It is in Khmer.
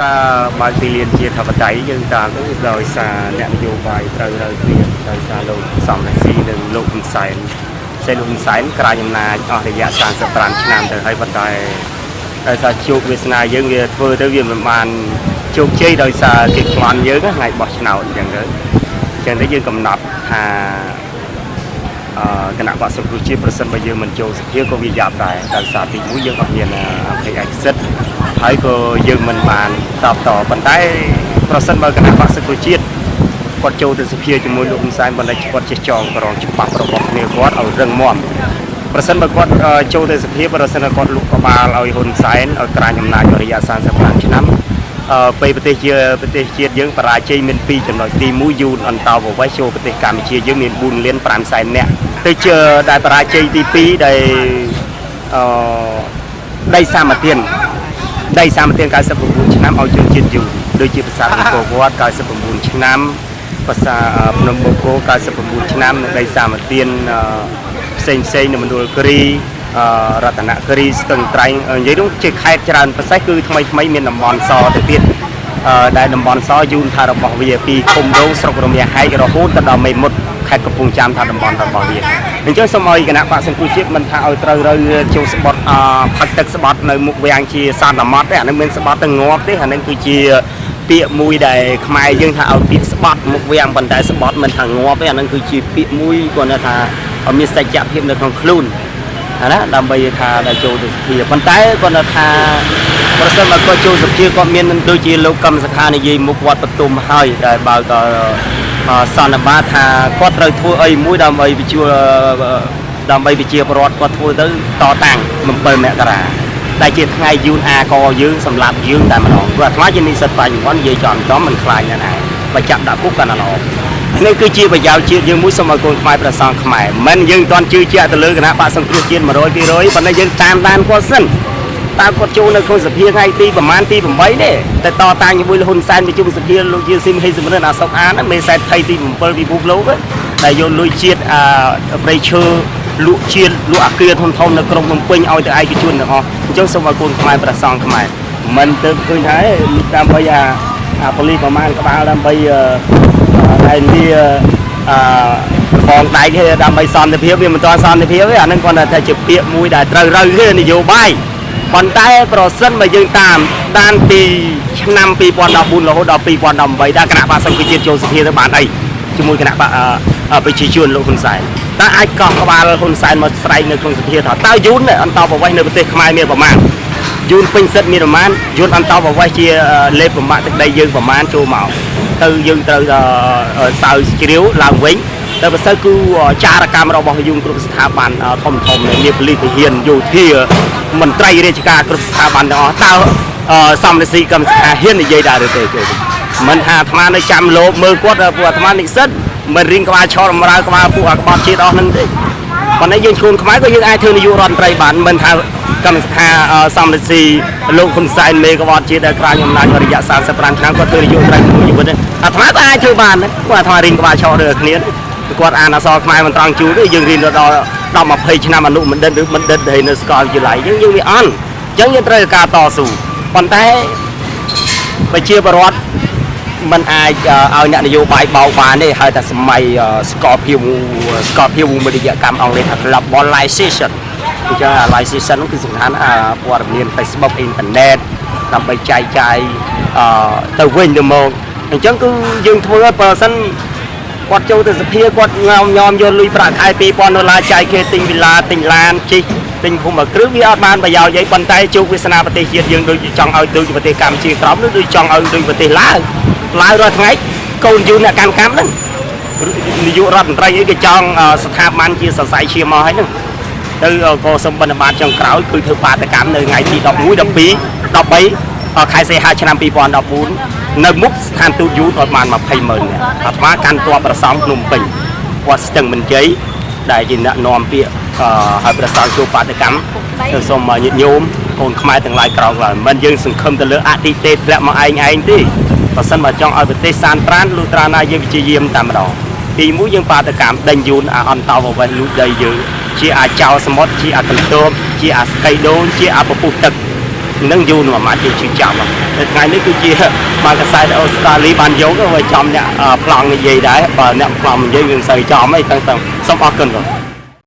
ការបើកទីលានជាធិបតេយ្យយើងតាមទៅដោយសារអ្នកនយោបាយត្រូវរើគ្នាដោយសារលោកសំរងស៊ីនិងលោកហ៊ុនសែនសេលោកហ៊ុនសែនក្រាញអំណាចអស់រយៈ35ឆ្នាំទៅហើយប៉ុន្តែដោយសារជោគវាសនាយើងវាធ្វើទៅវាមិនបានជោគជ័យដោយសារគេប្លន់យើងថ្ងៃបោះឆ្នោតអញ្ចឹងទៅអញ្ចឹងទៅយើងកំណត់ថា អឺគណៈបក្សសង្គ្រោះជាតិប្រសិនបើយើងមិនចូលសភាក៏វាយ៉ាប់ដែរដោយសារទីមួយយើងអត់មានអភ័យឯកសិទ្ធិហើយក៏យើងមិនបានតបតប៉ុន្តែប្រសិនបើគណៈបក្សសង្គ្រោះជាតិគាត់ចូលទៅសភាជាមួយលោកហ៊ុនសែនបណ្ឌិតគាត់ចេះចងក្រងច្បាប់របស់គ្នាគាត់ឲ្យរឹងមាំប្រសិនបើគាត់ចូលទៅសភាប្រសិនបើគាត់លុកក្បាលឲ្យហ៊ុនសែនឲ្យក្រាញអំណាចរយៈ35ឆ្នាំអឺពេលប្រទេសជាប្រទេសជាតិយើងបរាជ័យមាន2ចំណុចទី1យូនអន្តោប្រវេសន៍ចូលប្រទេសកម្ពុជាយើងមាន4លាន5សែននាក់ទៅជាដែលបរាជ័យទី2ដែលអឺដីសម្បទានដីសម្បទាន99ឆ្នាំឲ្យជនជាតិយូនដូចជាប្រាសាទអង្គរវត្ត99ឆ្នាំប្រាសាទភ្នំបូកូ99ឆ្នាំនិងដីសម្បទានផ្សេងផ្សេងនៅមណ្ឌលគិរីរតនគិរីស្ទឹងត្រែងនិយាយនោះជាខេត្តច្រើនប្រសេះគឺថ្មីថ្មីមានតំបន់សទៅទៀតដែលតំបន់សយូនថារបស់វាពីឃុំរោងស្រុករមាសហែករហូតទៅដល់មេមត់ខេត្តកំពង់ចាមថាតំបន់របស់វាអញ្ចឹងសូមឲ្យគណៈបក្សសង្គ្រោះជាតិមិនថាឲ្យត្រូវរើចូលស្បត់ផឹកទឹកស្បត់នៅមុខវាំងជាសន្មត់ទេអានឹងមានស្បត់ទៅងាប់ទេអានឹងគឺជាពាក្យមួយដែលខ្មែរយើងថាឲ្យពាក្យស្បត់មុខវាំងប៉ុន្តែស្បត់មិនថាងាប់ទេអានឹងគឺជាពាក្យមួយគាត់ថាមានសច្ចភាពនៅក្នុងខ្លួនណាដើម្បីថាដែលចូលទៅសភាប៉ុន្តែគាត់ថាប្រសិនបើគាត់ចូលសភាគាត់មានដូចជាលោកកម្មសខានិយាយមុខវត្តបទុមហើយដែលបើក៏សន្និបាតថាគាត់ត្រូវធ្វើអីមួយដើម្បីវិជាដើម្បីវិជាប្រវត្តិគាត់ធ្វើទៅតតាំង7មករាដែលជាថ្ងៃយូនអាកយើងសម្រាប់យើងតែម្ដងព្រោះអាត្មាជានិស្សិតបញ្ញវន្តនិយាយចំចំមិនខ្លាចណាស់ដែរបើចាប់ដាក់គុកកាន់តែល្អនេះគឺជាប្រយោជន៍ជាតិយើងមួយសូមឲ្យកូនខ្មែរប្រសងខ្មែរមិនយើងមិនទាន់ជឿជាក់ទៅលើគណៈបក្សសង្គ្រោះជាតិ100 200ប៉ុន្តែយើងតាមដានគាត់សិនតើគាត់ចូលនៅក្នុងសភាថ្ងៃទីប្រហែលទី8ទេតែតតាំងជាមួយលោកហ៊ុនសែនប្រជុំសភាលោកជាស៊ីមហេសំរិនអាសុកអានមេសេដ្ឋីទី7ពិភពលោកដែលយកលុយជាតិអាប្រៃឈើលក់ជាតិលក់អាគារធំធំនៅក្រុងភ្នំពេញឲ្យទៅឯកជនទាំងអស់អញ្ចឹងសូមឲ្យកូនខ្មែរប្រសងខ្មែរមិនទៅឃើញហើយដើម្បីអាអាប៉ូលីសប្រមាណក្បាលដើម្បីដែលវាអឺបងដែកទេដើម្បីសន្តិភាពវាមិនទាន់សន្តិភាពទេអានឹងគាត់ថាជាពាក្យមួយដែលត្រូវរើទេនយោបាយប៉ុន្តែប្រសិនបើយើងតាមដានពីឆ្នាំ2014រហូតដល់2018ដែលគណៈបក្សសង្គ្រោះជាតិចូលសភាទៅបានអីជាមួយគណៈបក្សប្រជាជនលោកហ៊ុនសែនតើអាចកោះក្បាលហ៊ុនសែនមកស្រែកនៅក្នុងសភាថាតើយូនអន្តោប្រវេសន៍នៅប្រទេសខ្មែរមានប្រមាណយូនពេញសិទ្ធមានប្រមាណយូនអន្តោប្រវេសន៍ជាលេបប្រមាក់ទឹកដីយើងប្រមាណចូលមកទៅយើងត្រូវសើជ្រាវឡើងវិញតែបើសិនគឺចារកម្មរបស់យូនគ្រប់ស្ថាប័នធំធំមានប៉ូលីសទាហានយោធាមន្ត្រីរាជការគ្រប់ស្ថាប័នទាំងអស់តើសំរងស៊ីកម្មសខាហ៊ាននិយាយដែរឬទេគេមិនថាអាត្មានៅចាំលោកមើលគាត់ពួកអាត្មានិស្សិតមិនរៀងក្បាលឆោតបំរើក្បាលពួកអាក្បត់ជាតិអស់ហ្នឹងទេប៉ុន្តែយើងឈូនខ្មែរក៏យើងអាចធ្វើនាយករដ្ឋមន្ត្រីបានមិនថាកម្មសខាសំរងស៊ីលោកហ៊ុនសែនមេក្បត់ជាតិដែលក្រាញអំណាចរយៈ35ឆ្នាំគាត់ធ្វើនាយករដ្ឋមន្ត្រីមួយជីវិតអាត្មាក៏អាចធ្វើបានដែរពួកអាត្មារៀងក្បាលឆោតលើគ្នាគាត់អានអក្សរខ្មែរមិនត្រង់ជូរទេយើងរៀនដល់10 20ឆ្នាំអនុបណ្ឌិតឬបណ្ឌិតដែលនៅសាកលវិទ្យាល័យយើងយើងវាអន់អញ្ចឹងយើងត្រូវការតស៊ូប៉ុន្តែប្រជាពលរដ្ឋមិនអាចឲ្យអ្នកនយោបាយបោកបានទេហៅថាសម័យស្កលភាវស្កលភាវមនិយកម្មអង់គ្លេសថា globalization អញ្ចឹង globalization នោះគឺសំខាន់ព័ត៌មាន Facebook អ៊ីនធឺណិតដើម្បីចែកចាយទៅវិញទៅមកអញ្ចឹងគឺយើងធ្វើឲ្យបើសិនគាត់ចូលទៅសភាគាត់ងំញោមយកលុយប្រាក់ខែ2000ដុល្លារចាយគេទិញវិឡាទិញឡានជិះទិញភូមិគ្រឹះវាអត់បានប្រយោជន៍អីប៉ុន្តែជោគវាសនាប្រទេសជាតិយើងដូចចង់ឲ្យដូចប្រទេសកម្ពុជាក្រោមឬដូចចង់ឲ្យដូចប្រទេសឡាវឡាវរាល់ថ្ងៃកូនយូនអ្នកកាន់កម្មហ្នឹងនាយករដ្ឋមន្ត្រីអីគេចង់ស្ថាប័នជាសរសៃឈាមមកហើយហ្នឹងទៅក៏សូមបណ្ឌបាតចុងក្រោយគឺធ្វើបាតកម្មនៅថ្ងៃទី11 12 13ខែសីហាឆ្នាំ2014នៅមុខស្ថានទូតយូនអត់បាន20ម៉ឺននាក់អាត្មាកាន់តបប្រសងភ្នំពេញវត្តស្ទឹងមន្ជ័យដែលជាអ្នកនាំពាក្យឲ្យប្រសងជួបបាតកម្មទៅសូមញាតិញោមកូនខ្មែរទាំងឡាយក្រោកឡើងមិនយើងសង្ឃឹមទៅលើអតិទេធ្លាក់មកឯងឯងទេបើសិនបើចង់ឲ្យប្រទេសសានត្រានលុះត្រាណាយើងវិជាយាមតែម្ដងទីមួយយើងបាតកម្មដេញយូនអាអន្តោប្រវេសន៍លូកដីយើងជាអាចោសមុទ្រជាអាកន្ទោបជាអាស្កៃដូនជាអាពពុះទឹក នឹងយូរនឹងមួយម៉ាត់យើងឈឺចាប់តែថ្ងៃនេះគឺជាបានកសែតអូស្ត្រាលីបានយកទៅចំអ្នកប្លង់និយាយដែរបើអ្នកប្លង់និយាយវាមិនសូវចំអីតែសូមអរគុណបង។